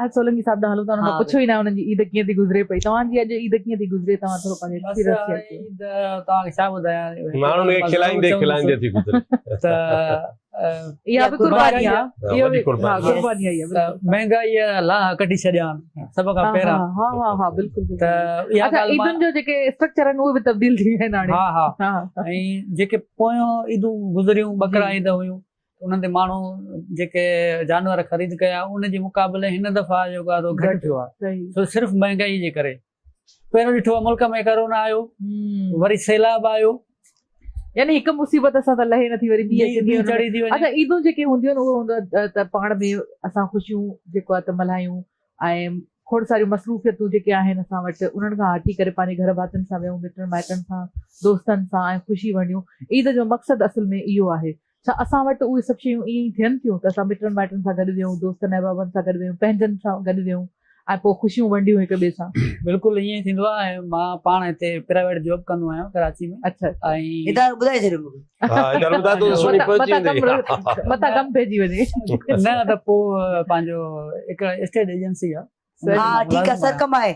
زاهد سولنگي صاحب ڏانهن هلون ٿا انهن کان پڇو ئي نه انهن جي عيد ڪيئن ٿي گذري پئي توهان جي اڄ عيد ڪيئن ٿي گذري توهان ٿورو پنهنجو ايڪسپيرينس شيئر ڪيو. عيد توهان کي ڇا ٻڌايان ماڻهن کي کلائيندي کلائيندي ٿي گذري ته اها به قرباني آ اها به قرباني آ مهنگائي جا لاهه ڪڍي ڇڏيا آهن سڀ کان پهريان ها ها ها بلڪل ته اها ڳالهه عيدن جو جيڪي اسٽرڪچر آهن اهي به تبديل ٿي ويا آهن هاڻي ها ها ۽ جيڪي پويون عيدون گذريون ٻڪرا عيد هيون انهن تي ماڻهو جيڪي جانور خريد ڪيا ان جي مقابلي هن دفعا جيڪو آهي سو گهٽ ٿيو آهي سو صرف مهنگائي جي ڪري پهريون ڏٺو آهي ملڪ ۾ ڪرونا آيو وري سيلاب آيو يعني هڪ مصيبت اسان ته لهي نٿي وري ٻي اچي ٿي چڙهي ٿي وڃي اڇا عيدون جيڪي هونديون آهن اهو هوندو آهي ته پاڻ ۾ اسان خوشيون جيڪو آهي ته ملهايون ۽ کوڙ ساريون مصروفيتون جيڪي آهن اسان وٽ انهن کان هٽي ڪري پنهنجي گهر ڀاتين سان ويهون مٽن مائٽن سان دوستن سان ۽ خوشي ونڊيون عيد جو مقصد اصل ۾ اهو آهي ڇا اسان وٽ اهي سڀ شيون ائين ئي ٿين ٿيون ته اسان مٽن مائٽن سان گڏ ويهون، دوستن احبابن سان گڏ ويهون، پنهنجن سان گڏ ويهون ۽ پوء خوشيون ونڊيون هڪ ٻئي سان. بلڪل ائين ئي ٿيندو آهي ۽ مان پاڻ هتي پرائيويٽ جاب ڪندو آهيان ڪراچي ۾ اڇا ۽ ادارو ٻڌائي ڇڏيو مون کي. ها ادارو ٻڌاء تو سهڻي پهچي ويندي. متان ڪم پئجي وڃي. نه ته پوء پنهنجو هڪ اسٽيٽ ايجنسي آهي. ها ٺيڪ آ سر ڪمائي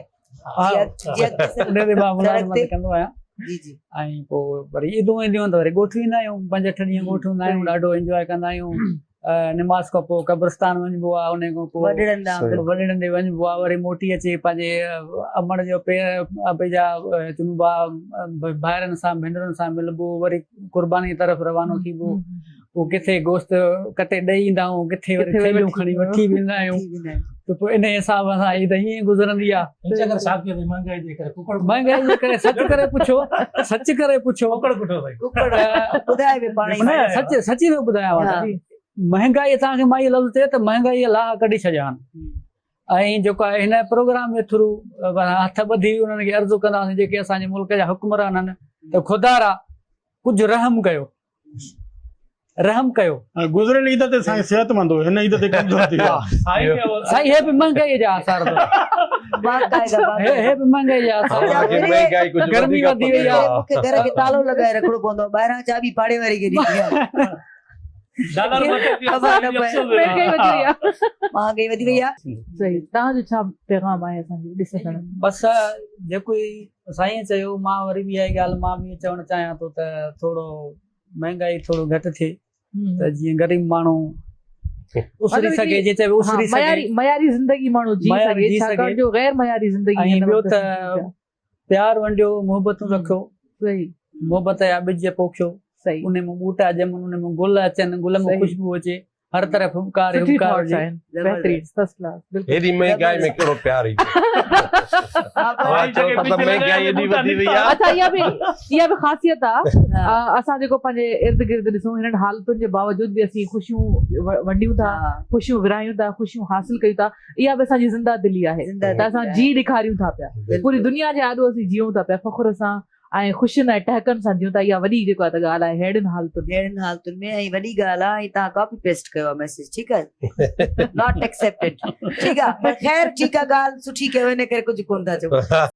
ان تي مان ملازمت ڪندو آهيان جي جي ۽ پوء وري عيدون اينديون آهن ته وري ڳوٺ ويندا آهيون پنج اٺ ڏينهن ڳوٺ هوندا آهيون ڏاڍو انجواء ڪندا آهيون نماز کان پوء قبرستان وڃبو آهي ان کان پوء وڏڙن ڏانهن وڏڙن ڏي وڃبو آهي وري موٽي اچي پنهنجي امڙ جو پير ابي جا چمبا ڀائرن سان ڀينرن سان ملبو وري قرباني طرف روانو ٿيبو پوء ڪٿي گوشت ڪٽي ڏئي ايندا آهيون ڪٿي وري ٿيلهيون کڻي وٺي ويندا آهيون ته پوء انهي حساب سان عيد ائين ئي گذرندي آهي. مهانگائي جي ڪري ڪڪڙ مهانگائي جي ڪري سچ ڪري پڇو سچ ڪري پڇو ڪڪڙ ڪٺو اٿئي ڪڪڙ ٻڌائي به پاڻ ئي نه سچ سچي ٿو ٻڌايانو مهانگائي توهان کي مان اهو لفظ چيو ته مهانگائي جا لاهه ڪڍي ڇڏيا آهن ۽ جيڪو آهي هن پروگرام جي ٿرو هٿ ٻڌي انهن کي عرض ڪنداسين جيڪي اسان جي ملڪ جا حڪمران آهن ته خدارا ڪجهه رحم ڪيو رحم ڪيو. گذريل عيد تي سائين صحت مند هو هن عيد تي ڪمزور ٿي ويو. سائين هي به مهنگائي جا آثار اٿو. باقاعده هي به مهنگائي جا آثار اٿو. گرمي وڌي وئي آهي. مون کي گهر کي تالو لڳائي رکڻو پوندو آهي ٻاهران چاٻي پاڙي واري کي ڏيندي آهيان. خبر نه پئي. مهنگائي وڌي وئي آهي. مهانگائي وڌي وئي آهي. صحيح توهان جو ڇا پيغام آهي اسان جي ڏسندڙن. بس جيڪو سائين چيو مان وري به اها ئي ڳالهه مان به چوڻ چاهيان ٿو ته ٿورو مهنگائي ٿورو گهٽ ٿئي ته جيئن غريب ماڻهو اسري سگهي جي چئبو اسري سگهي معياري زندگي ماڻهو جي سگهي ڇاڪاڻ جو غير معياري زندگي ۽ ٻيو ته پيار ونڊيو محبتون رکيو صحيح محبت جا ٻج پوکيو صحيح ان ۾ ٻوٽا ڄمن ان ۾ گل اچن گل ۾ خوشبو اچي هر طرف همڪار سٺي همڪار ٿاٽس هجي. آهن بهترين فرسٽ ڪلاس بلڪل. هيڏي مهنگائي ۾ ڪهڙو پيار ايندو. اوهان چئو ٿا ته مهنگائي ايڏي وڌي وئي آهي. اڇا اها به اها به خاصيت آ اسان جيڪو پنهنجي ارد گرد ڏسون هنن حالتن جي باوجود به اسين خوشيون ونڊيون ٿا خوشيون ورهايون ٿا خوشيون حاصل ڪيون ٿا اها به اسان جي زنده دلي آهي ته اسان جي ڏيکاريون ٿا پيا پوري دنيا جي آڏو اسين جيئون ٿا پيا فخر سان ۽ خوشين ۽ ٽهڪن سان جيون ٿا اها وڏي جيڪو آهي ته ڳالهه آهي ههڙين حالتن ۾. ههڙين حالتن ۾ ۽ وڏي ڳالهه آهي ۽ توهان ڪاپي پيسٽ ڪيو آهي ميسيج ٺيڪ آهي not accepted ٺيڪ آهي پر خير ٺيڪ آهي ڳالهه سٺي ڪيو ان ڪري ڪجهه ڪونه ٿا چئون.